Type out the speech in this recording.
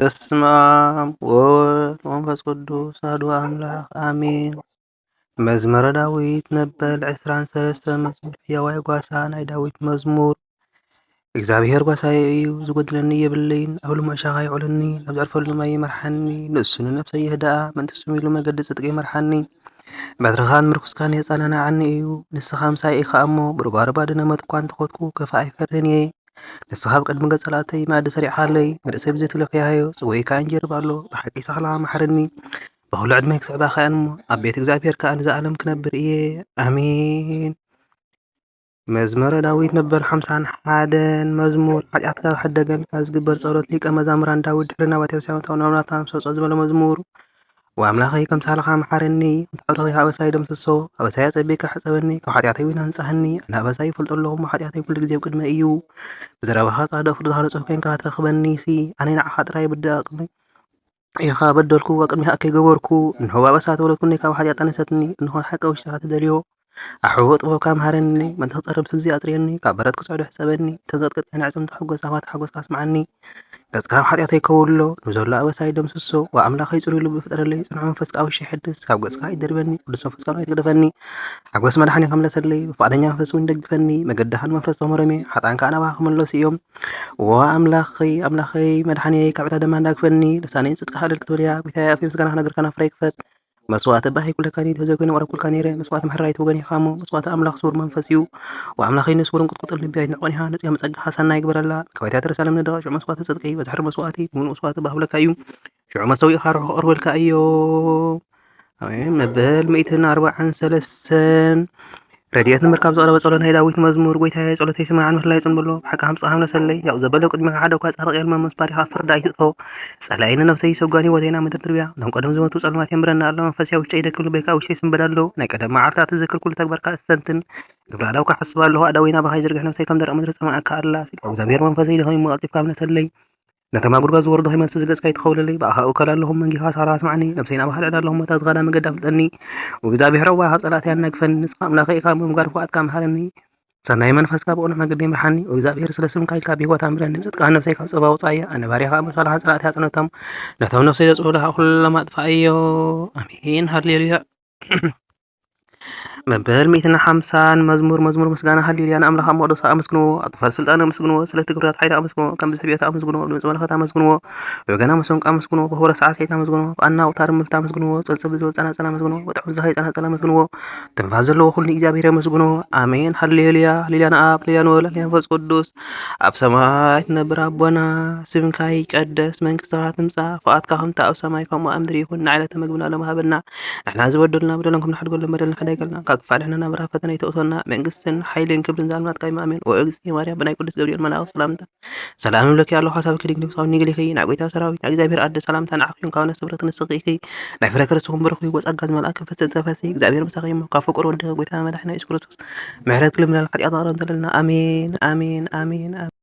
በስመ ኣብ ወወልድ ወመንፈስ ቅዱስ ኣሐዱ ኣምላኽ ኣሜን። መዝሙረ ዳዊት መበል ዕስራን ሰለስተን መዝሙር። ህያዋይ ጓሳ ናይ ዳዊት መዝሙር። እግዚኣብሄር ጓሳየ እዩ፣ ዝጎድለኒ የብለይን። ኣብ ልሙዕ ሻኻ የውዕለኒ፣ ናብ ዘዕርፈሉ ማይ ይመርሓኒ። ንሱ ንነፍሰይ የህድኣ፣ ምእንቲ ስሙ ኢሉ መገዲ ጽድቂ ይመርሓኒ። በትርኻን ምርኩስካን የጸናንዓኒ እዩ። ንስኻ ምሳይ ኢኻ እሞ፣ ብሩባሩባ ድነ ሞት እኳ እንተኾትኩ፣ ከፋ ኣይፈርህን እየ። ንስኻ ኣብ ቅድሚ ገጽ ጸላእተይ መኣዲ ሰሪዕኻለይ፣ ንርእሰይ ብዘይቲ ለፍያዮ፣ ጽውኢይ ከኣ ይንጀርብ ኣሎ። ብሓቂ ሳኽላኻ መሓረኒ፣ ብኹሉ ዕድመይ ክስዕባ ከኣን እሞ፣ ኣብ ቤት እግዚኣብሄር ከኣ ንዘኣለም ክነብር እየ። ኣሜን። መዝሙረ ዳዊት መበል ሓምሳን ሓደን። መዝሙር። ሓጢኣትካ ክሕደገልካ ዝግበር ጸሎት። ሊቀ መዛሙራን ዳዊት። ድሕሪ ናባቴ ሰማያዊ ናብራታ ምስ ወጸ ዝበሎ መዝሙር። ወኣምላኸይ፣ ከም ሳህልኻ መሓረኒ፣ ከምቲ ዓውድኺ ኣበሳይ ደምስሶ። ኣበሳይ ኣጸቢቕካ ሕጸበኒ፣ ካብ ሓጢኣተይ እውን ኣንጽሃኒ። ኣነ ኣበሳይ ይፈልጦ ኣለኹ እሞ፣ ሓጢኣተይ ኩሉ ግዜ ኣብ ቅድመይ እዩ። ብዘረባኻ ጻድቕ፣ ፍርድኻ ንጹህ ኮይንካ ክትረኽበኒሲ፣ ኣነ ንዓኻ ጥራይ ብደኣቅኒ ኢኻ በደልኩ፣ ኣቅድሚኻ ከይገበርኩ። እንሆ፣ ብኣበሳ ተወለድኩ፣ ካብ ሓጢኣት ጠነሰትኒ። እንሆ፣ ንሓቂ ኣብ ውሽጥኻ ትደልዮ። ኣሕዎ ጥበብካ መሃረኒ፣ ምእንቲ ክጸርብ ህዝቢ ኣጽርየኒ፣ ካብ በረት ክጽዕዶ ሕጸበኒ። እተን ዘጥቅጥካኒ ኣዕጽምቲ ሕጎሳ፣ ፋታ ሓጎስካ ኣስምዓኒ። ገጽካ ካብ ሓጢኣተይ ከውሎ፣ ንዘሎ ኣበሳይ ደምስሶ። ወኣምላኸይ ጽሩይ ልቢ ፍጠረለይ፣ ጽኑዕ መንፈስ ከኣ ውሽጠይ ሕድስ። ካብ ገጽካ ኣይትደርበኒ፣ ቅዱስ መንፈስካ እውን ኣይትግደፈኒ። ሓጎስ መድሓኒኻ ምለሰለይ፣ ብፍቓደኛ መንፈስ እውን ደግፈኒ። መገድኻ ንመፍረስቶም ኣርምየ፣ ሓጥኣን ከኣ ናባኻ ክምለሱ እዮም። ወኣምላኸይ፣ ኣምላኸይ መድሓኒየይ፣ ካብ ዕዳ ደማ እንዳግፈኒ። ልሳነይ ንጽድቅኻ ዕልል ክትብል እያ። ጐይታየ፣ ኣፈይ ምስጋና ክነግር፣ ከናፍረይ ክፈት። መስዋእቲ እባ ኣይኩለካን እዩ፣ እንተዘይኮይኑ ምቕረብኩልካን ነይረ። መስዋእቲ ምሕራይ ኣይትወገን ኢኻ እሞ፣ መስዋእቲ ኣምላኽ ስዉር መንፈስ እዩ። ወኣምላኸይ ንስዉርን ቁጥቁጥን ልቢ ኣይትንዕቆን ኢኻ። ንጽዮን ብጸጋኻ ሰናይ ግበረላ። መጋባእያ ተረሳለም ነደቓ ሽዑ መስዋእቲ ጽድቂ፣ በዝሕሪ መስዋእቲ፣ ሙሉእ መስዋእቲ እባ ኣይኩለካ እዩ። ሽዑ መሰዊእኻ ርሑቕ ቀርበልካ እዩ። ኣሜን። መበል ሚእትን ኣርባዓን ሰለስተን። ረድኤት ንምርካብ ዝቐረበ ጸሎት ናይ ዳዊት መዝሙር። ጐይታየ፣ ጸሎተይ ስማዕ፣ ንምሕላየይ ጽን በሎ፣ ብሓቂ ዓመጻኻ ምለሰለይ። ያዕቆብ ዘበለ፣ ቅድሚኻ ሓደ እኳ ጻድቕ የልቦን፣ ምስ ባሪኻ ፍርዲ ኣይትእቶ። ጸላኢ ንነፍሰይ ይሰጓን፣ ህይወተይ ናብ ምድሪ ድርብያ። ነቶም ቀደም ዝሞቱ ጸልማት የንብረኒ ኣሎ፣ መንፈሰይ ኣብ ውሽጠይ ይደክም፣ ልበይ ከኣ ኣብ ውሽጠይ ይስንበድ ኣሎ። ናይ ቀደም መዓልትታት ትዝክር፣ ኩሉ ተግባርካ እስተንትን። ክብሪ ኣእላውካ እሓስብ ኣለኹ፣ ኣእዳወይ ናባኻ ይዝርግሕ፣ ነፍሰይ ከም ደረቕ ምድሪ ጸማእካ ኣላ። ስለ እግዚኣብሔር መንፈሰይ ደኺሙ፣ ቀልጢፍካ ምለሰለይ። ነቶም ኣብ ጉድጓድ ዝወርዱ ከይመስስ ገጽካ ኣይትኸውለለይ። ብኣኻ እውከል ኣለኹ፣ መንጊኻ ሳራ ኣስምዓኒ። ነብሰይ ናባኻ ልዕል ኣለኹ እሞ፣ እታ ዝኸዳ መገዲ ኣፍልጠኒ። ወእግዚኣብሔር ኣቦይ፣ ካብ ጸላእተይ ኣናግፈኒ። ንስኻ ኣምላኸይ ኢኻ እሞ፣ ምግባር ፍቓድካ ምሃረኒ። ሰናይ መንፈስካ ብቕኑዕ መገዲ ይምርሓኒ። ወእግዚኣብሔር፣ ስለ ስምካ ኢልካ ብህይወት ኣንብረኒ። ጽድቅኻ ንነብሰይ ካብ ጸባ ኣውጽኣያ። ኣነ ባሪያኻ ኣብ መሻልኻ ጸላእተይ ኣጽንቶም። ነቶም ነብሰይ ዘጽልኡላ ኩሎም ኣጥፍኣዮ። ኣሜን። ሃሌሉያ። መበል ሚእትን ሓምሳን መዝሙር። መዝሙር ምስጋና። ሃሌሉያ ንኣምላኽ ኣብ መቕደሱ ኣመስግንዎ፣ ኣብ ጥፋት ስልጣኑ ኣመስግንዎ፣ ስለቲ ግብራት ሓይሉ ኣመስግንዎ፣ ከም ብዝሒ ቤቱ ኣመስግንዎ፣ ድምጺ መለኸት ኣመስግንዎ፣ ብበገና መሰንቆ ኣመስግንዎ፣ ብኽቡር ሰዓሰዒት ኣመስግንዎ፣ ብኣናውታ ርምብታ ኣመስግንዎ፣ ጸልጽል ብዝብል ጸናጽል ኣመስግንዎ፣ ብጥዑም ዝሃይ ጸናጽል ኣመስግንዎ፣ ትንፋስ ዘለዎ ኩሉ ንእግዚኣብሔር የመስግንዎ። ኣሜን። ሃሌሉያ። ሃሌሉያ ንኣብ፣ ሃሌሉያ ንወልድ፣ ሃሌሉያ ንመንፈስ ቅዱስ። ኣብ ሰማይ ትነብር ኣቦና፣ ስምካ ይቀደስ፣ መንግስትኻ ትምጻእ፣ ፍቓድካ ከምቲ ኣብ ሰማይ ከምኡ ኣብ ምድሪ ይኹን። ንዕለተ ምግብና ሎሚ ሃበና። ንሕና ዝበደሉና በደሎም ከም ንሓድገሎም በደልና ሕደገልና፣ ካብ ክፋእ ኣድሕነና፣ ናብ ፈተነ ኣይተእትወና፣ መንግስትን ሓይልን ክብርን ንዘለኣለም ናትካ እዩ። ኣሜን። ወእግዝእትየ ማርያም፣ ብናይ ቅዱስ ገብርኤል መልኣኽ ሰላምታ ሰላም እብለኪ ኣለኹ፣ ሓሳብኪ ድንግል፣ ፍሳዊ ድንግል ኢኺ፣ ናይ ጐይታ ሰራዊት ናይ እግዚኣብሔር ኣደ ሰላምታ ንዓኺ ይኹን። ካብ ነፍሲ ፍጥረት ንስኺ ኢኺ፣ ናይ ፍረ ክርስትኹም ብሩኽ እዩ። ጸጋ ዝመልኣ ክፍት ዝተፈሲ እግዚኣብሔር ምሳኺ እሞ፣ ካብ ፍቁር ወዲ ጐይታ መድሓኒና የሱስ ክርስቶስ ምሕረት ክልምነና፣ ሓጢኣትና ይቕረ እንተለልና። ኣሜን፣ ኣሜን፣ ኣሜን፣ ኣሜን።